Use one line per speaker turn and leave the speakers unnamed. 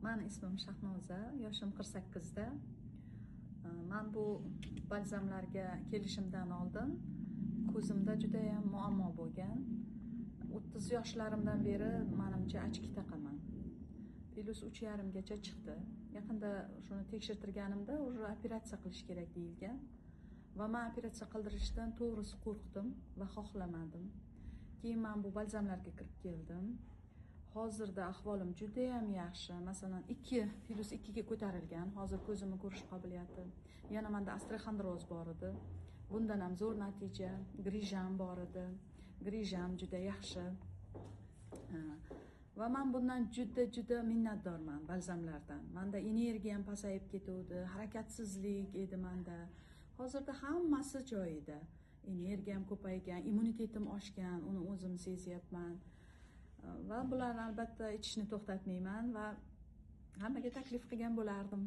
Mani ismim Shahnoza, yoshim 48 da. Man bu balzamlarga kelishimdan oldin ko'zimda judayam muammo bo'lgan. 30 yoshlarimdan beri manimcha ochki taqaman. Plyus 3,5 gacha chiqdi. Yaqinda shuni tekshirtirganimda уже operatsiya qilish kerak deyilgan. Va men operatsiya qildirishdan to'g'risi qo'rqdim va xohlamadim. Keyin men bu balzamlarga kirib keldim. Hozirda ahvolim judayam yaxshi. Masalan, 2 plyus 2 ga ko'tarilgan. Hozir ko'zimni ko'rish qobiliyati. Yana menda osteoxondroz bor edi. Bundan ham zo'r natija. Grijam bor edi. Grijam juda yaxshi. Va men bundan juda juda minnatdorman balzamlardan. Menda energiyam pasayib ketuvdi, harakatsizlik edi menda. Hozirda hammasi joyida. Energiyam ko'paygan, immunitetim oshgan, uni o'zim sezyapman. Va bularni albatta ichishni to'xtatmayman va hammaga taklif qilgan bo'lardim.